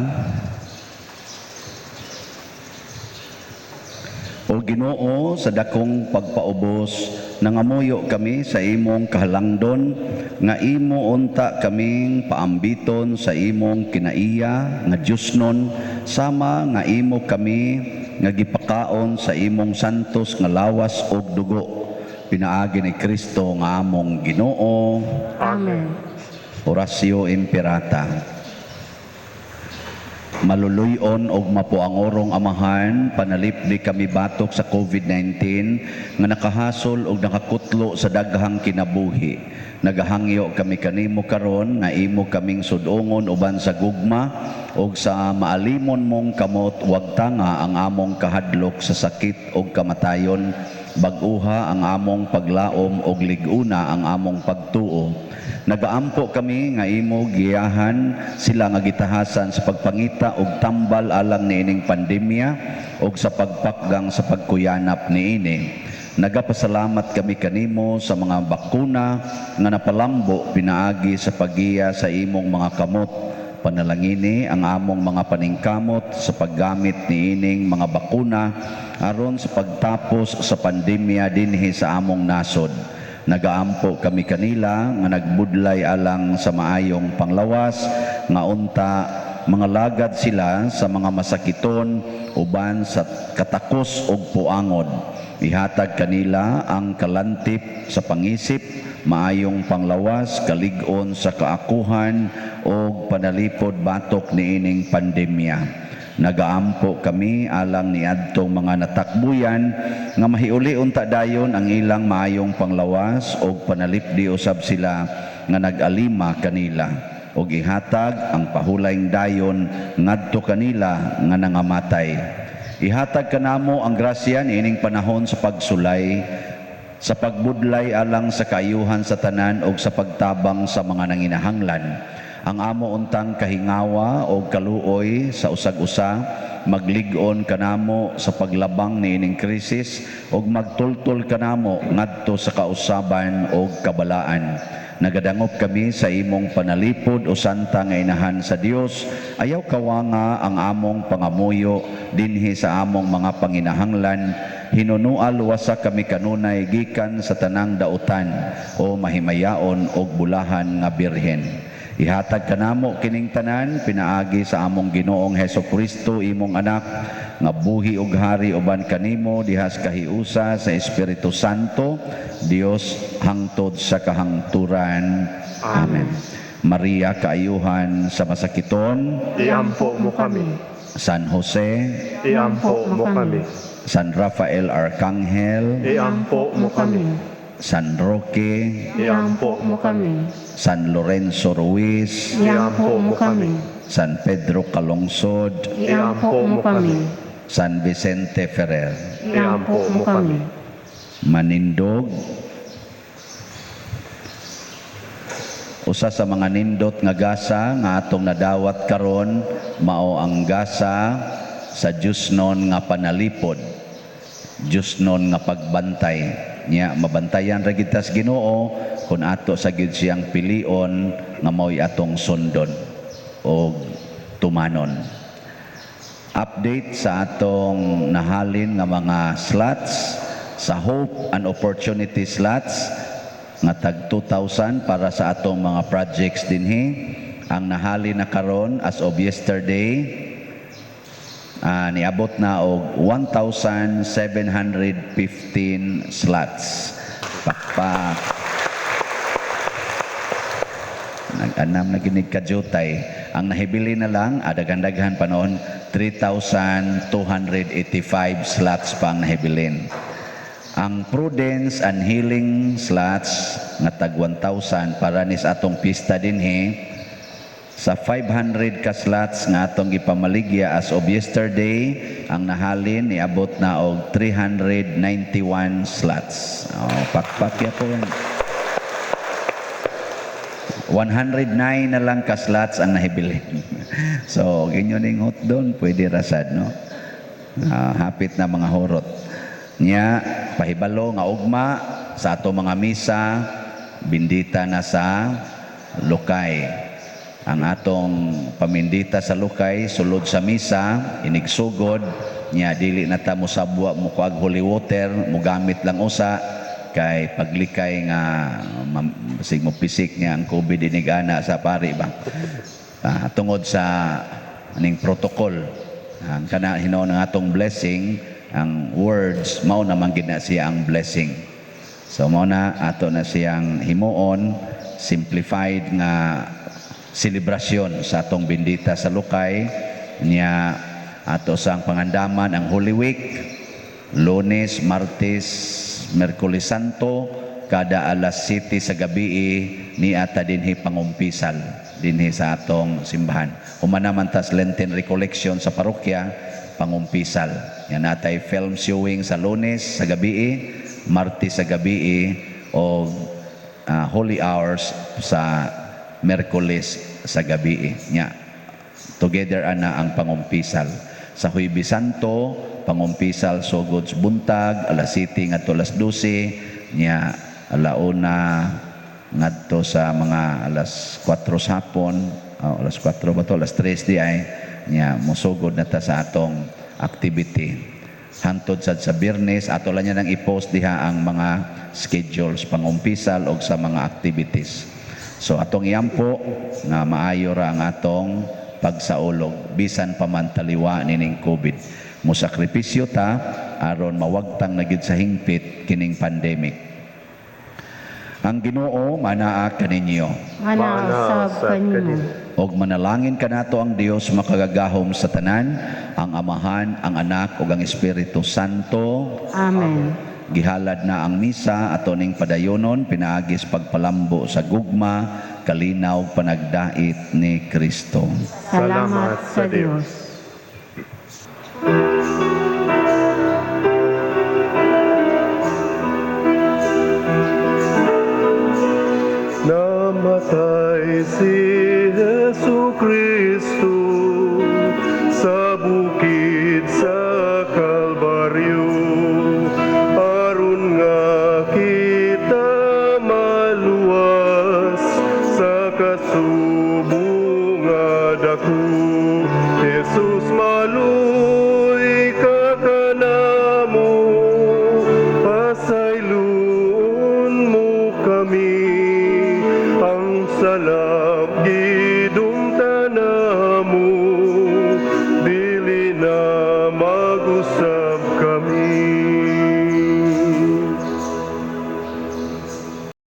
O Ginoo, sa dakong pagpaubos, nangamuyo kami sa imong kahalangdon, nga imo unta kaming paambiton sa imong kinaiya nga Diyosnon, sama nga imo kami nga gipakaon sa imong santos nga lawas ug dugo. Pinaagi ni Kristo nga among Ginoo. Amen. Oratio Imperata. Maluluyon og mapuangorong Amahan, panalipdi kami batok sa COVID-19 nga nakahasol og nakakutlo sa daghang kinabuhi. Nagahangyo kami kanimo karon nga imo kaming sudongon uban sa gugma og sa maalimon mong kamot, wag tanga ang among kahadlok sa sakit og kamatayon. Bag-uha ang among paglaom og lig-una ang among pagtuo. Nagaampo kami nga imo giyahan sila nga gitahasan sa pagpangita og tambal alang niining pandemya og sa pagpakgang sa pagkuyanap niini. Nagapasalamat kami kanimo sa mga bakuna nga napalambo pinaagi sa paggiya sa imong mga kamot. Panalangini ang among mga paningkamot sa paggamit niining mga bakuna aron sa pagtapos sa pandemya dinhi sa among nasod. Nagaampo kami kanila nga nagbudlay alang sa maayong panglawas nga unta Mangalagad sila sa mga masakiton uban sa katakos ug puangod. Ihatag kanila ang kalantip sa pangisip, maayong panglawas, kalig-on sa kaakuhan ug panalipod batok niining pandemya. Nagaampo kami alang niadtong mga natakbuyan nga mahiuli unta dayon ang ilang maayong panglawas ug panalipdi usab sila nga nag-alima kanila ug ihatag ang pahulayng dayon ngadto kanila nga nangamatay. Ihatag kanamo ang grasya niining panahon sa pagsulay, sa pagbudlay alang sa kaayuhan sa tanan ug sa pagtabang sa mga nanginahanglan. Ang amo untang kahingawa o kaluoy sa usag-usa maglig-on kanamo sa paglabang niining krisis ug magtultol kanamo ngadto sa kausaban ug kabalaan. Nagadangop kami sa imong panalipod, o Santa nga Inahan sa Dios. Ayaw kawanga ang among pangamuyo dinhi sa among mga panginahanglan. Hinunua luwasa kami kanunay gikan sa tanang dautan, o mahimayaon og bulahan nga Birhen. Ihatag kanamo kining tanan pinaagi sa among Ginoong Heso Kristo, imong anak, nga buhi ug hari uban kanimo dihas kahiusa sa Espiritu Santo, Dios hangtod sa kahangturan. Amen. Maria, kaayuhan sa masakiton, Iampo mo kami. San Jose, Iampo mo kami. San Rafael Arcangel, Iampo mo kami. San Roque, Iampo mo kami. San Lorenzo Ruiz, Iampo mo kami. San Pedro Calungsod, Iampo mo kami. San Vicente Ferrer. Iampo mo kami. Manindog. Usa sa mga nindot nga gasa nga atong nadawat karon mao ang gasa sa Diyosnon nga panalipod, Diyosnon nga pagbantay. Nya mabantayan ra gid tas Ginoo kung ato sa gyud siyang pilion nga mao'y atong sundon og tumanon. Update sa atong nahalin nga mga slots sa Hope and Opportunity slots nga tag 2,000 para sa atong mga projects dinhi. Ang nahalin na karon as of yesterday, niabot na og 1,715 slots. Pakpak. Nag-anam na ginig kajutay. Ang nahibili na lang, daghan-daghan pa noon, 3,285 slots pa ang nahibilin. Ang Prudence and Healing slots nga tag 1,000 para nis atong pista dinhi, sa 500 ka slots nga atong gipamaligya as of yesterday, ang nahalin niabot na og 391 slots. Oh, pakpak ya po yan. 109 na lang ka slots ang nahibilin. So, ginyo ning hot doon, pwede rasad, no? Hapit na mga horot. Nya, pahibalo nga ugma sa ato mga misa, bindita na sa lukay. Ang atong pamindita sa lukay, sulod sa misa, inigsugod, nya dili na ta mosabwa mo kuag holy water, mogamit lang usa, kay paglikay nga sig mo pisik niya ang COVID inigana sa pari ba. Tungod sa aning protocol, ang kana hinuon ang atong blessing, ang words mao naman gid na siya ang blessing. So mao na ato na siyang himuon simplified nga selebrasyon sa atong bindita sa lukay. Niya ato sang pangandaman ang Holy Week, Lunes, Martes, Miyerkules Santo, kada alas 7 sa gabi ni ata dinhi pangumpisal dinhi sa atong simbahan. Human naman tas Lenten recollection sa parokya, pangumpisal. Yan natay film showing sa Lunes sa gabi, Martes sa gabi o Holy Hours sa Miyerkules sa gabi. Nya together ana ang pangumpisal. Sa Huwebes Santo, pangumpisal sugod sa buntag, alas 7 ngadto alas 12, nya alauna ngadto sa mga alas 4 sa hapon, oh, alas 4 ba to, alas 3 di ay, nya mosugod na ta sa atong activity. Hantod sad sa Biyernes, ato lang niya nang i-post diha ang mga schedules pangumpisal og sa mga activities. So atong iampo nga maayo ra ang atong pagsaulog bisan pa man taliwa nining COVID. Mosakripisyo ta aron mawagtang na gyud sa hingpit kining pandemic. Ang Ginoo manaa kaninyo. Manaa usab kanimo. Og manalangin kanato ang Dios makagagahom sa tanan, ang Amahan, ang Anak ug ang Espiritu Santo. Amen. Gihalad na ang misa, ato ning padayonon pinaagi sa pagpalambo sa gugma, kalinaw, panagdait ni Kristo. Salamat sa Dios. Namatay si Jesu Kristo sa bukid sa Kalbaryo aron nga kita maluwas sa kasubo nga dako. Jesus, maluoy ka kanamo, pasayloon mo kami, ang sala